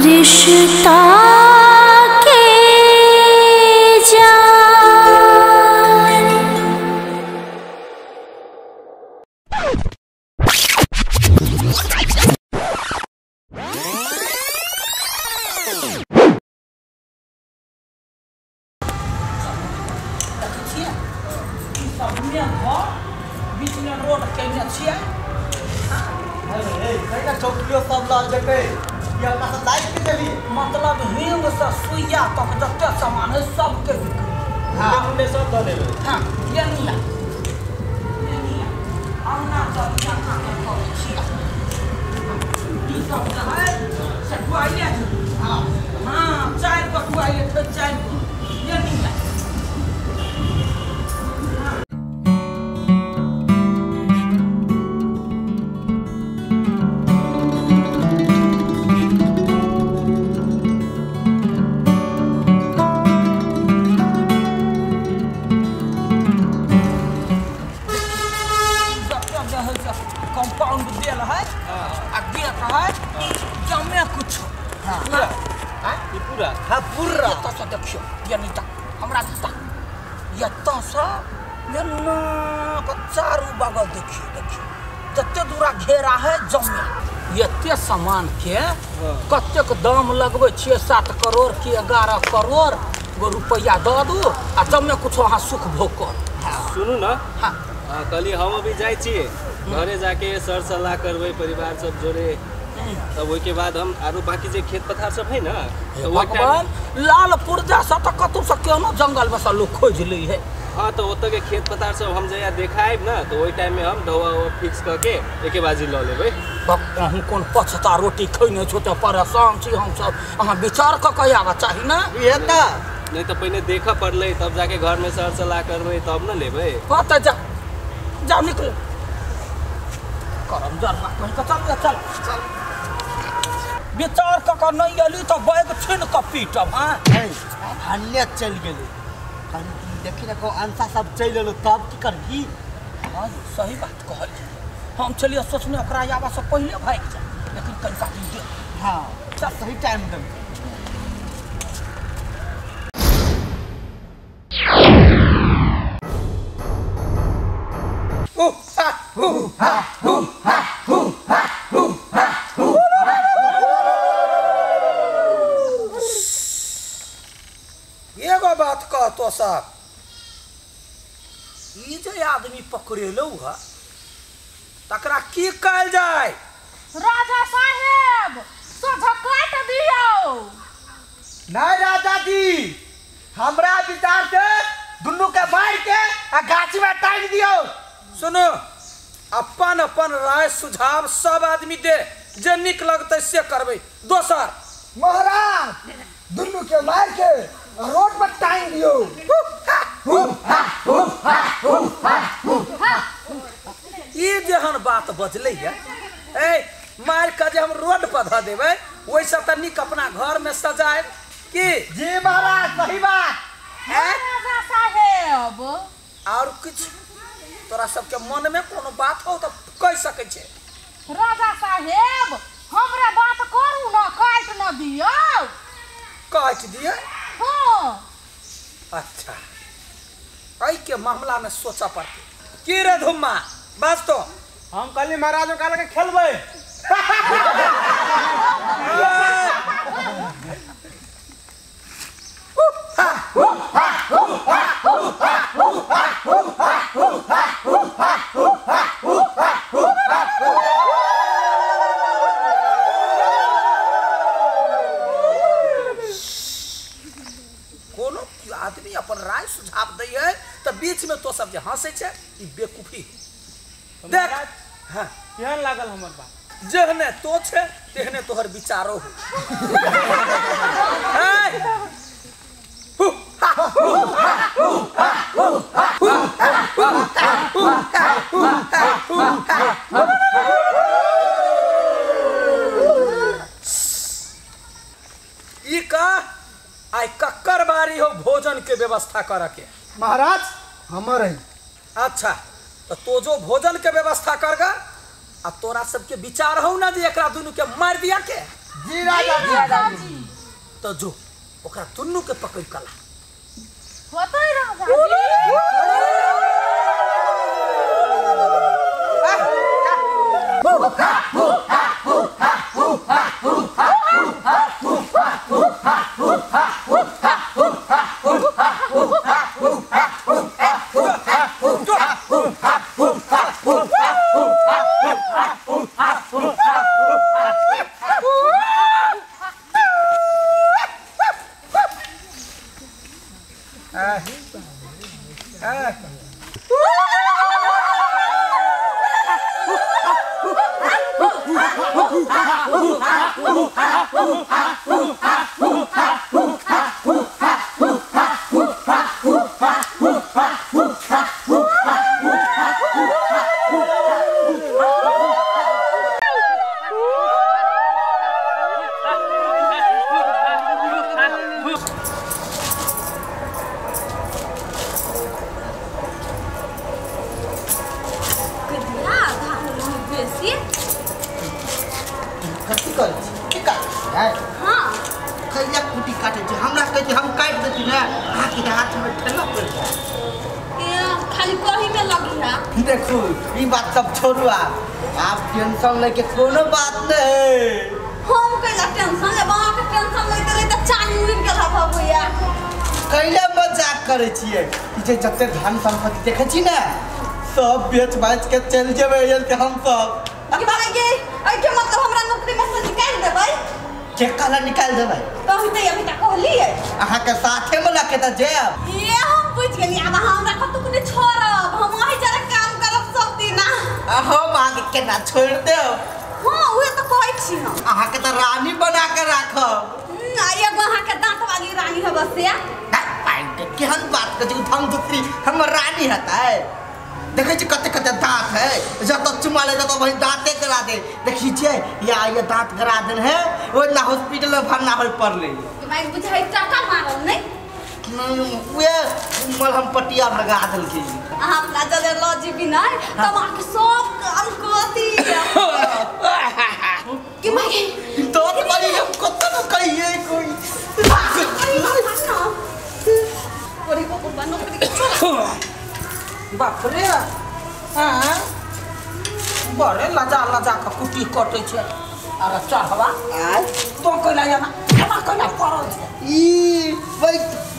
रिश्ता के जान। बीच में रोड केने छियै। चौकियो सब लऽ जेतै, ई अपना सब लाइट के चली। मतलब हिंग से सुइया तक जते सामान है सबके बिक्री। हाँ, मुंडे सब दऽ देबै। हाँ, ये नीला ये नीला अंगना सब यहाँ के करै छियै। ई सब जे है से टॉयलेट। हाँ हाँ, 4 गो टॉयलेट है, 4 गो। ये नीला। कंपाउंड देल है आ गेट है, जमे कुछ पूरा। ई पूरा? हाँ पूरा। एतऽ से देखियौ, ये नीचा हमरा दिशा, एतऽ से एना कऽ चारू बगल देखियौ, देखियौ जते दूरा घेरा है जमे। एते सामान के कतेक दाम लगबै छियै? 7 करोड़ कि 11 करोड़ गो रुपैआ दऽ दू आ जमे कुछो अहाँ सुख भोग करू। सुनू ना। हाँ, कहली हम अभी जाइ छियै घरे जाके सर सलाह करबै परिवार सब जोड़े, तब ओहिके बाद हम आरो बाकी जे खेत पथार सब है ना, तो भगवान लाल पुर्जा से तऽ कतौ से केहनो जंगल में से लोग खोजि लै है। हाँ, तो ओतऽ के खेत पथार सब हम जहिया देखायब ना, तो ओहि टाइम में हम ढौआ फिक्स कऽ के एके बाजी लऽ लेबै। अहूँ कोन पछता रोटी खैने छो तऽ परेशान छी हमसब। अहाँ विचार कऽ के आबऽ चाही ना। इहे तऽ नहीं तऽ पहिने देखऽ पड़लै, तब जाके घर में सर सलाह करबै तब न लेबै। हाँ तऽ जा जाओ निकलो, करम जरबा कहि कऽ चल चल चल। विचार कऽ कऽ नहि एली तऽ बैग छीन कऽ पीटब। हाँ, हन्ने चलि गेलै, देखी ने को अंसा सब चलि एलो, तब की करबी? हाँ सही बात कहलियै। हम छलियै सोचने ओकरा आबऽ से पहिले भागि जाय, लेकिन कनिका दिन दे। हाँ चल, सही टाइम दे। एगो बात कहतो साहब, ई जे आदमी पकड़ेलौ है तकरा की कहल जाय? राजा साहेब सोझा काट दियौ। नहीं राजा जी, हमरा विचार से दुनू के मार के आ गाछी में टांग दियौ। सुनो, अपन अपन राय सुझाव सब आदमी दे, जे निक लगतै से करबै। दोसर महाराज, दुनू के मार के रोड पर टांग दियौ। ई जेहन बात बजलै है, ए मार के जे हम रोड पर धऽ देबै, ओहिसँ तऽ निक अपना घर में सजायब की? जी महाराज सही बात। राजा साहेब और किछु तोरा सबके मन में कोनो बात हो तऽ कहि सकै छै। राजा साहेब हमरा बात करू ना, काटि न दियौ। काटि दियै? हाँ। अच्छा, एहि के मामला में सोचऽ पड़तै। की रे धुम्मा बाज तो? हम कहली महाराज ओकरा लगे खेलबै। कोनो आदमी अपन राय सुझाव दै है तऽ बीच में तो सब जे हंसै छै, ई बेवकूफी। देख, हाँ केहन लागल हमर बात? जेहने तो छै तेहने तोहर विचारो हो। ई का आइ कक्कर बारी हो भोजन के व्यवस्था कर के। महाराज हमर है। अच्छा, तो जो भोजन के व्यवस्था करगा आ तोरा सबके विचार हो ना जे एकरा दुनू के मार दिया के। जी राजा जी। राजा जी। तो जो ओकरा दुनू के पकड़ कला होतै राजा जी। कथी करै छी? की काटै छी? हाँ कैला कुटी काटै छी? हमरा कहै छी हम काटि दै छी ने, अहाँके हाथमे ठेला पड़ि जायत। खाली कही में लगी है। देखू ई बात सब छोड़ू, आप टेंशन लैके कोनो बात नहीं। हम कैला टेंशन लेब? अहाँके टेंशन लैते लैते चानी उड़ि गेल हब भैया। कैला मजाक करै छियै? ई जे जते धन संपत्ति देखै छी ने, सब बेच बाच के चलि जेबै हम सब। एहिके मतलब हमरा नौकरी में से निकालि देबै? के कहला निकालि देबै? कहू तऽ अभी तक कहलियै। अहाँके साथे में लऽ के तऽ जायब। ये हम बुझि गेलियै, आब अहाँ हमरा कतहु नहि छोड़ब, हम अहीं जरा काम करब सब दिना। हम अहाँके केना छोड़ि देब? हाँ उहे तऽ कहै छी हम। अहाँके तऽ रानी बना के राखब। एगो अहाँके दाँत वाली रानी हब से। केहन बात कहै छी? धन दूसरी हमर रानी हेतै? देखै छी कते कते दाँत है, जतऽ चुमा ले जतऽ वही दाँते करा दे। देखी छियै या ये दाँत करा देन है, ओ ना हॉस्पिटल में भरना होय पड़लै। बुझाइ टाका मारल नहीं? उहे मलहम पट्टिया लगा देलकै। अहाँ अपना जले लऽ जेबी नै तब अहाँके सब काम कऽ दिअ। कि माय दाँत वाली हम कतऽ न कहियै कोई। बाप रे, हाँ बड़े लजा लजा के कुटी कटै छै। अरे चढ़वा तो कैला एना एना कैला पड़ल छै? ई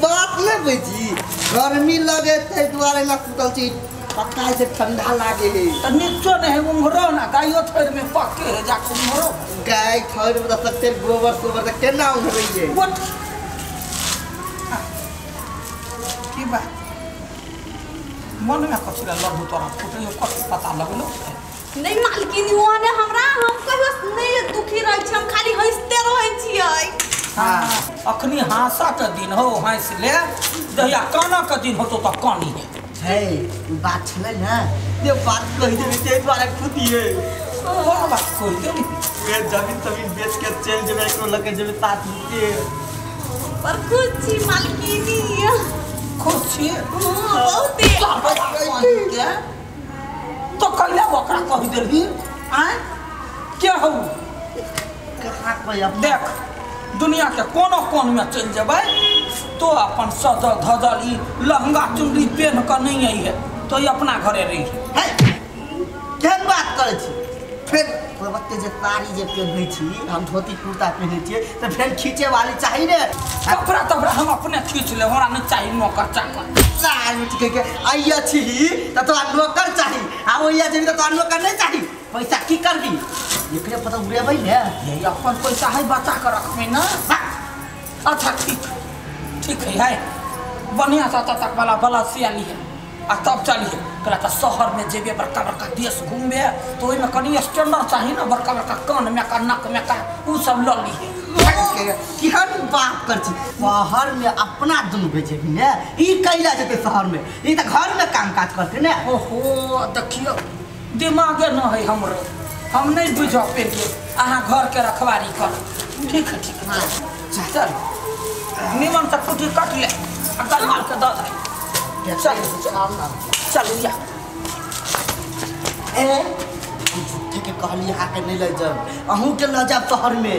बात नहि बुझी, गर्मी लगे ताहि दुआरे एना कुटल छी, पक्का से ठंडा लागे है। तऽ नीचो नहि है उम्हरो ना, गायो थोड़ में पक्के है जाके उम्हरो। गाय थोड़ में तऽ सत्ते गोबर सोबर तऽ केना उम्हरैयै? की बात मन में कथी ला लड्डू तोरा फुटैयो कथी पता लगलो? नहीं मालकिनी ओने हमरा हम कहियो नहीं दुखी रहै छी, हम खाली हंसते रहै छियै। हाँ अखनी हंसा के दिन हो हंस ले, जहिया काना के दिन होतो त कानी है। हे बात छलै ने जे बात कहि देबी ताहि दुआरे खुदिए। कोन बात कहि देबी? ए जमीन तमीन बेच के चलि जेबै, एकरो लऽ के जेबै साथ में। पर खुश छी मालकिनी। खुश छी? बहुत। तो कैला ओकरा कहि देलही? आँय के हौ? कहाँ कोई अब देख दुनिया के कोनो कोन में चलि जेबै तो अपन सजल धजल ई लहंगा चुनरी पेन्ह कऽ नहीं आई है तो ई अपना घरे रही है। केहन बात करै छी? फेर ओते जे साड़ी जे पेन्है छी, हम धोती कुर्ता पेन्है छियै तऽ फेर खींचे वाली चाही ने। कपड़ा तपड़ा हम अपने खींच लेब, हमरा नहीं चाही नौकर चाकर। के आइया छी तऽ तोरा नौकर चाही, आ ओइया जेबी तऽ तोरा नौकर नहीं चाही। पैसा की करबी? एकरे पता उड़ेबै ने। यही अपन पैसा है बचा के रखबै ना। अच्छा ठीक ठीक है, बढ़िया से तक वाला वाला सियाली है आ तब चलिए। कहला तऽ शहर में जेबे बड़का बड़का देश घूमबे तो ओहिमे कनि स्टैंडर्ड चाही ना, बड़का बड़का कान में का नाक में का उ सब लऽ लिहे। केहन बात कर छी? शहर में अपना दुनू बेचेबी ने, ई कैला जेतै शहर में? ई तऽ घर में काम काज करतै ने। ओहो देखियौ दिमागे न है हमरो, हम नहीं बुझ पेलियै। अहाँ घर के रखवारी कर। ठीक है ठीक है चल निमन से कुटी कट ले आ गलमाल के दऽ दे। चल चल या ए झूठे के कहली अहाँके नहीं लऽ जाब, अहूँके लऽ जाब शहर में।